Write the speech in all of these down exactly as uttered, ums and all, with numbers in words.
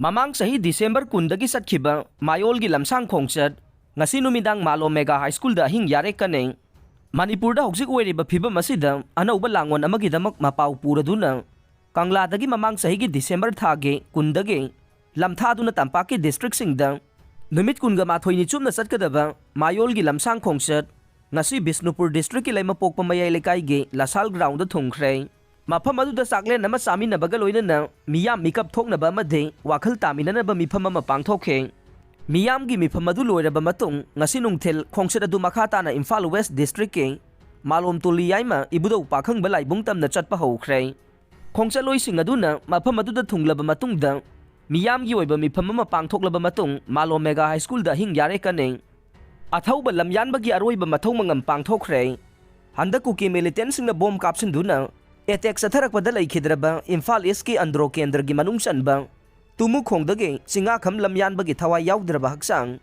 ꯃꯃꯥꯡ ꯆꯍꯤ ꯗꯤꯁꯦꯝꯕꯔ ꯀꯨꯟꯗꯒꯤ ꯆꯠꯈꯤꯕ ꯃꯥꯌꯣꯜꯒꯤ ꯂꯝꯁꯥꯡ ꯈꯣꯡꯆꯠ ꯉꯁꯤ ꯅꯨꯃꯤꯗꯥꯡ ꯃꯥꯂꯣꯝ ꯃꯦꯒꯥ ꯍꯥꯏ ꯁ꯭ꯀꯨꯜꯗ ꯑꯍꯤꯡ ꯌꯥꯔꯦ ꯀꯟꯅꯩ꯫ ꯃꯅꯤꯄꯨꯔꯗ ꯍꯧꯖꯤꯛ ꯑꯣꯏꯔꯤꯕ ꯐꯤꯕꯝ ꯑꯁꯤꯗ ꯑꯅꯧꯕ ꯂꯥꯡꯑꯣꯟ ꯑꯃꯒꯤꯗꯃꯛ ꯃꯄꯥꯎ ꯄꯨꯔꯗꯨꯅ ꯀꯪꯂꯥꯗꯒꯤ ꯃꯃꯥꯡ ꯆꯍꯤꯒꯤ ꯗꯤꯁꯦꯝꯕꯔ ꯊꯥꯒꯤ ꯀꯨꯟꯗꯒꯤ ꯂꯝꯊꯥꯗꯨꯅ ꯇꯝꯄꯥꯛꯀꯤ ꯗꯤꯁꯇ꯭ꯔꯤꯛꯁꯤꯡꯗ ꯅꯨꯃꯤꯠ ꯀꯨꯟꯒ ꯃꯥꯊꯣꯏꯅꯤ ꯆꯨꯞꯅ ꯆꯠꯀꯗꯕ ꯃꯥꯌꯣꯜꯒꯤ ꯂꯝꯁꯥꯡ ꯈꯣꯡꯆꯠ ꯉꯁꯤ ꯕꯤꯁꯅꯨꯄꯨꯔ ꯗꯤꯁꯇ꯭ꯔꯤꯛꯀꯤ ꯂꯩꯃꯄꯣꯛꯄ ꯃꯌꯥꯏ ꯂꯩꯀꯥꯏꯒꯤ ꯂꯁꯥꯜ ꯒ꯭ꯔꯥꯎꯟꯗ ꯊꯨꯡꯈ꯭ꯔꯦ꯫ ꯃꯐꯝ ꯑꯗꯨꯗ ꯆꯥꯛꯂꯦꯟ ꯑꯃ ꯆꯥꯃꯤꯟꯅꯕꯒ ꯂꯣꯏꯅꯅ ꯃꯤꯌꯥꯝ ꯃꯤꯀꯞ ꯊꯣꯛꯅꯕ ꯑꯃꯗꯤ ꯋꯥꯈꯜ ꯇꯥꯃꯤꯟꯅꯅꯕ ꯃꯤꯐꯝ ꯑꯃ ꯄꯥꯡꯊꯣꯛꯈꯤ꯫ ꯃꯤꯌꯥꯝꯒꯤ ꯃꯤꯐꯝ ꯑꯗꯨ ꯂꯣꯏꯔꯕ ꯃꯇꯨꯡ ꯉꯁꯤ ꯅꯨꯡꯊꯤꯜ ꯈꯣꯡꯆꯠ ꯑꯗꯨ ꯃꯈꯥ ꯇꯥꯅ ꯏꯝꯐꯥꯜ ꯋꯦꯁ ꯗꯤꯁꯇ꯭ꯔꯤꯛꯀꯤ ꯃꯥꯂꯣꯝ ꯇꯨꯂꯤ ꯌꯥꯏꯃ ꯏꯕꯨꯙꯧ ꯄꯥꯈꯪꯕ ꯂꯥꯏꯕꯨꯡ ꯇꯝꯅ ꯆꯠꯄ ꯍꯧꯈ꯭ꯔꯦ꯫ ꯈꯣꯡꯆꯠꯂꯣꯏꯁꯤꯡ ꯑꯗꯨꯅ ꯃꯐꯝ ꯑꯗꯨꯗ ꯊꯨꯡꯂꯕ ꯃꯇꯨꯡꯗ ꯃꯤꯌꯥꯝꯒꯤ ꯑꯣꯏꯕ ꯃꯤꯐꯝ ꯑꯃ ꯄꯥꯡꯊꯣꯛꯂꯕ ꯃꯇꯨꯡ ꯃꯥꯂꯣꯝ ꯃꯦꯒꯥ ꯍꯥꯏ ꯁ꯭ꯀꯨꯜꯗ ꯑꯍꯤꯡ ꯌꯥꯔꯦ ꯀꯟꯅꯩ꯫ ꯑꯊꯧꯕ ꯂꯝꯌꯥꯟꯕꯒꯤ ꯑꯔꯣꯏꯕ ꯃꯊꯧ ꯃꯉꯝ ꯄꯥꯡꯊꯣꯛꯈ꯭ꯔꯦ꯫ ꯍꯟꯗꯛ ꯀꯨꯀꯤ ꯃꯤꯂꯤꯇꯦꯟꯁꯤꯡꯅ ꯕꯣꯝ ꯀꯥꯞꯁꯤꯟꯗꯨꯅ ꯑꯦꯇꯦꯛ ꯆꯠꯊꯔꯛꯄꯗ ꯂꯩꯈꯤꯗ꯭ꯔꯕ ꯏꯝꯐꯥꯜ ꯏꯁꯀꯤ ꯑꯟꯗ꯭ꯔꯣ ꯀꯦꯟꯗ꯭ꯔꯒꯤ ꯃꯅꯨꯡ ꯆꯟꯕ ꯇꯨꯃꯨꯈꯣꯡꯗꯒꯤ ꯆꯤꯡꯉꯥꯈꯝ ꯂꯝꯌꯥꯟꯕꯒꯤ ꯊꯋꯥꯏ ꯌꯥꯎꯗ꯭ꯔꯕ ꯍꯛꯆꯥꯡ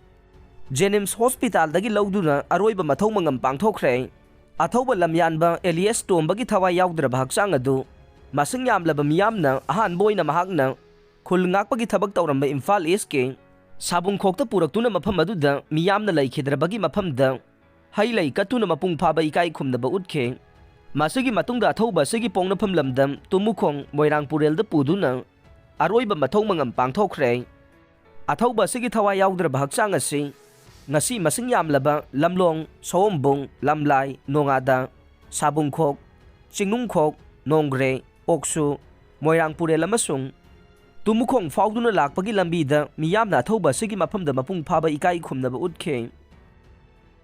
ꯖꯦꯅꯤꯝꯁ ꯍꯣꯁꯄꯤꯇꯥꯜꯗꯒꯤ ꯂꯧꯗꯨꯅ ꯑꯔꯣꯏꯕ ꯃꯊꯧ ꯃꯉꯝ ꯄꯥꯡꯊꯣꯛꯈ꯭ꯔꯦ꯫ ꯑꯊꯧꯕ ꯂꯝꯌꯥꯟꯕ ꯑꯦꯂꯤꯌꯁ ꯇꯣꯝꯕꯒꯤ ꯊꯋꯥꯏ ꯌꯥꯎꯗ꯭ꯔꯕ ꯍꯛꯆꯥꯡ ꯑꯗꯨ ꯃꯁꯤꯡ ꯌꯥꯝꯂꯕ ꯃꯤꯌꯥꯝꯅ ꯑꯍꯥꯟꯕ ꯑꯣꯏꯅ ꯃꯍꯥꯛꯅ ꯈꯨꯜ ꯉꯥꯛꯄꯒꯤ ꯊꯕꯛ ꯇꯧꯔꯝꯕ ꯏꯝꯐꯥꯜ ꯏꯁꯀꯤ ꯁꯥꯕꯨꯡꯈꯣꯛꯇ ꯄꯨꯔꯛꯇꯨꯅ ꯃꯐꯝ ꯑꯗꯨꯗ ꯃꯤꯌꯥꯝꯅ ꯂꯩꯈꯤꯗ꯭ꯔꯕꯒꯤ ꯃꯐꯝꯗ ꯍꯩ ꯂꯩ ꯀꯠꯇꯨꯅ ꯃꯄꯨꯡ ꯐꯥꯕ ꯏꯀꯥꯏ ꯈꯨꯝꯅꯕ ꯎꯠꯈꯤ꯫ ꯃꯁꯤꯒꯤ ꯃꯇꯨꯡꯗ ꯑꯊꯧꯕ ꯑꯁꯤꯒꯤ ꯄꯣꯛꯅꯐꯝ ꯂꯝꯗꯝ ꯇꯨꯃꯨꯈꯣꯡ ꯃꯣꯏꯔꯥꯡ ꯄꯨꯔꯦꯜꯗ ꯄꯨꯗꯨꯅ ꯑꯔꯣꯏꯕ ꯃꯊꯧ ꯃꯉꯝ ꯄꯥꯡꯊꯣꯛꯈ꯭ꯔꯦ꯫ ꯑꯊꯧꯕ ꯑꯁꯤꯒꯤ ꯊꯋꯥꯏ ꯌꯥꯎꯗ꯭ꯔꯕ ꯍꯛꯆꯥꯡ ꯑꯁꯤ ꯉꯁꯤ ꯃꯁꯤꯡ ꯌꯥꯝꯂꯕ ꯂꯝꯂꯣꯡ, ꯁꯑꯣꯝꯕꯨꯡ, ꯂꯝꯂꯥꯏ, ꯅꯣꯡꯉꯥꯗ, ꯁꯥꯕꯨꯡꯈꯣꯛ, ꯆꯤꯡꯅꯨꯡꯈꯣꯛ, ꯅꯣꯡꯒ꯭ꯔꯦ, ꯑꯣꯛꯁꯨ, ꯃꯣꯏꯔꯥꯡ ꯄꯨꯔꯦꯜ ꯑꯃꯁꯨꯡ ꯇꯨꯃꯨꯈꯣꯡ ꯐꯥꯎꯗꯨꯅ ꯂꯥꯛꯄꯒꯤ ꯂꯝꯕꯤꯗ ꯃꯤꯌꯥꯝꯅ ꯑꯊꯧꯕ ꯑꯁꯤꯒꯤ ꯃꯐꯝꯗ ꯃꯄꯨꯡ ꯐꯥꯕ ꯏꯀꯥꯏ ꯈꯨꯝꯅꯕ ꯎꯠꯈꯤ꯫